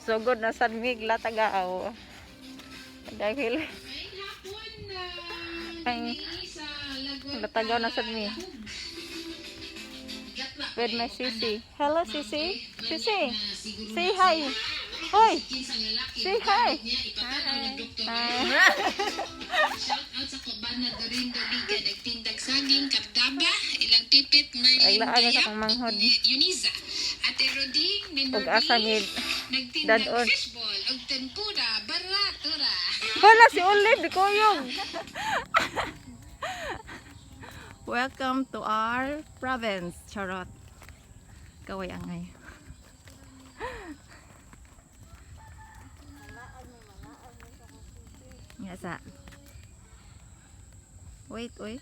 Sugod na sad mig latagaw. Dahil ang latagaw na sad mi. With my sisi. Hello, sisi. Sisi. Say hi. Hoy. Say hi. Hi. Hi. Shout out sa Cubana Dorindo Liga, nagtindag saging, Kardaba, ilang pipit, Merlin Ay, laan na sa Gayap, akong manghod. Uniza. Ate Roding, Ug asa Minmarie, gid. nagtindag Dadon. fishball, ug tempura, baratura. Wala si Olive, di kuyog. Welcome to our province. Charot. Kaway angay. Nga sa. Wait, wait.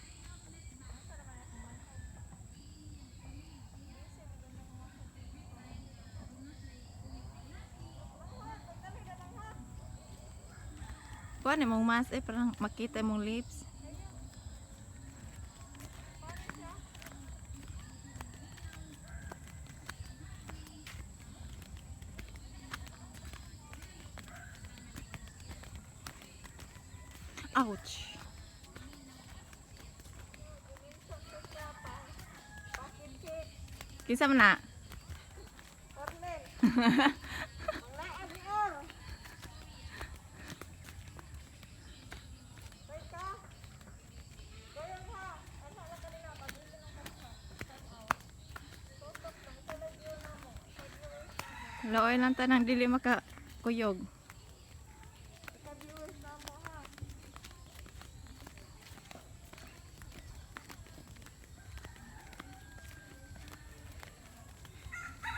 Kuan imong mask eh parang makita imong lips. Ouch. Kinsa man na? Looy lang tanang dili maka kuyog.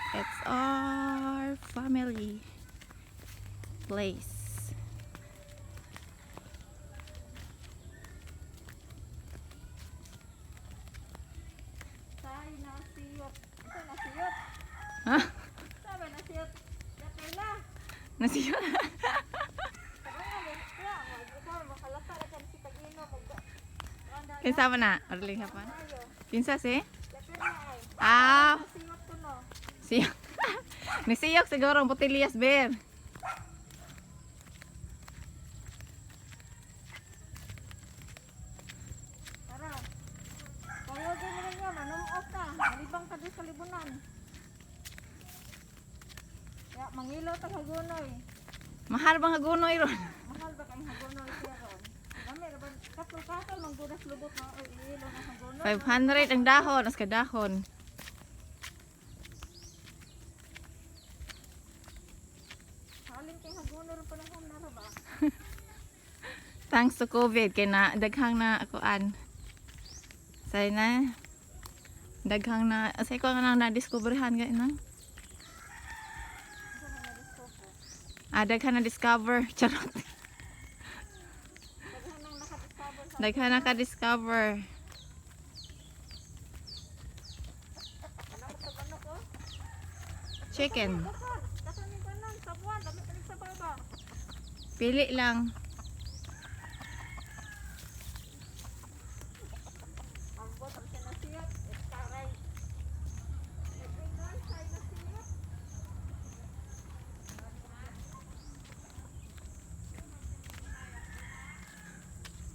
It's our family place. Say nasiyot. Ito nasiyot. Ha? Sabi nasiyot. Dakila. Nasiyo. Kinsa man na? Arling hapon. Kinsa si? Ah, siyok. Nisiyok siguro ang botelyas, Ber. Tara. Payogin mo ninyo, manuot ka. Malibang ka doon sa libunan. Ya, mangilo ta hagunoy. Mahal bang hagunoy ron? Mahal ba kang hagunoy siya ron? Dami ra ba katol-katol manggunas lubot na oy ilo na hagunoy. 500 ang dahon, as ka dahon. Halin kay hagunoy ron panahon na ra ba? Thanks to COVID kay na daghang na akuan. Say na daghang na say ko nga nang na-discoverhan gay nang. Ah, daghan na discover. Charot. Daghan nang nakadiscover sa Daghan na ka-discover. anak sa manok oh. Chicken. Dakan, dakan ning kanon sa buwan, dami ka sa baba. Pili lang. Ambot ang sinasiyot, estaray. Ingon say nasiyot.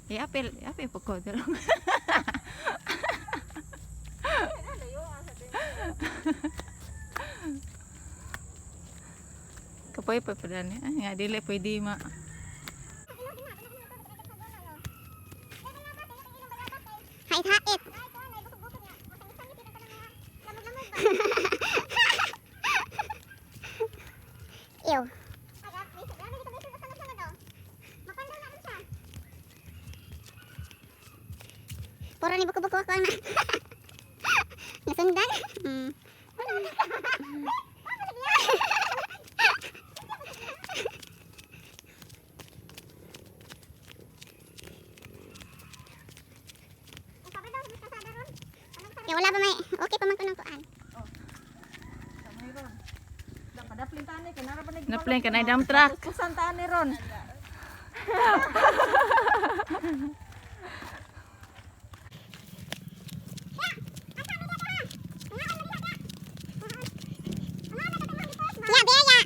I-apil, i-apil po ko. Ay, layo ang sa tingin. Kapoy pa pa dani. Ay, nga dili pwede ma. Hait-hait. Ew. Puro ni buko-buko ako na. Nasundan? Kaya wala pa may, okay pa man ko ng kuan. Kamay ron. Dang kadaplin tani kay nara ba nag Naplin ka na dump truck. Kusan tani ron. Ya, biaya.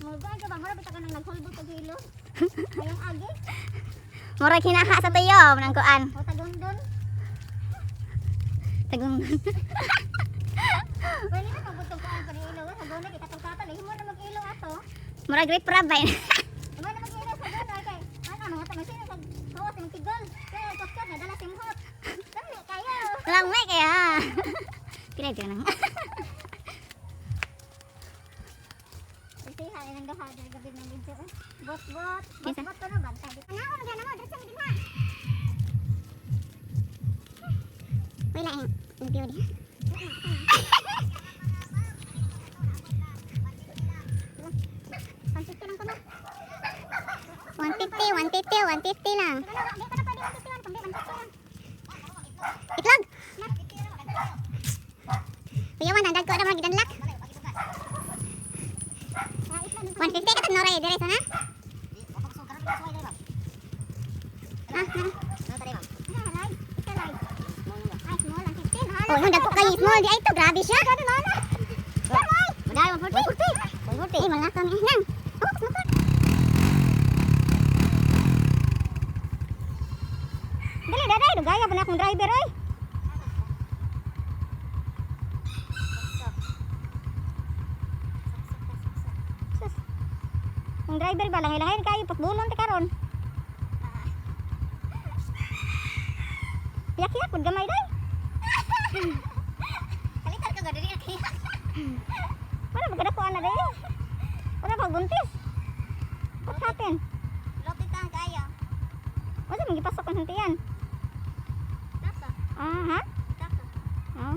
Mugaan ka ba? Mura bitaw ka nang naghulbot og hilo. Mayong agi. Mura kinaha sa tuyo nang kuan. O tagundon. Tagundon. Pwede na pabutong kuan pa ilo. Sa guna kay katong katal. Himo na mag-ilo ato. Mura great prab ba? Himo na mag-ilo sa guna kay ano mga tama sino sa hawas imong tigol. Kaya kotkat na dala simhot. Lami kayo. Lami kayo. Pila ka nang. Kasi hari nang duha diri gabi ng video. Bot bot, bot bot to no bantay. Ano ako magana mo diretso mi dinha. Wala ang video di. 150 lang ko na. 150, 150, 150 lang. Itlog! Kuya, 100 ko na mga gidanlak. 150 ka tag noray dire sana. Ah, ah. Oh, yung dagko kay small di ay to, grabe siya. Muday 140. 140. Eh, mga kami nang. Oh, motor. Dali, daday, dugaya pa na akong driver oy. Sus. Ang driver ba langay-langay kayo patbulon ta karon. Yak-yak pud gamay day. Kalitar ka diri yak. Wala ba kada kuan na day. Wala pa buntis. What happened? Lopit ang kaya. Wala man gipasok ang hantian. Taka. Ah, ha? Taka. Oh.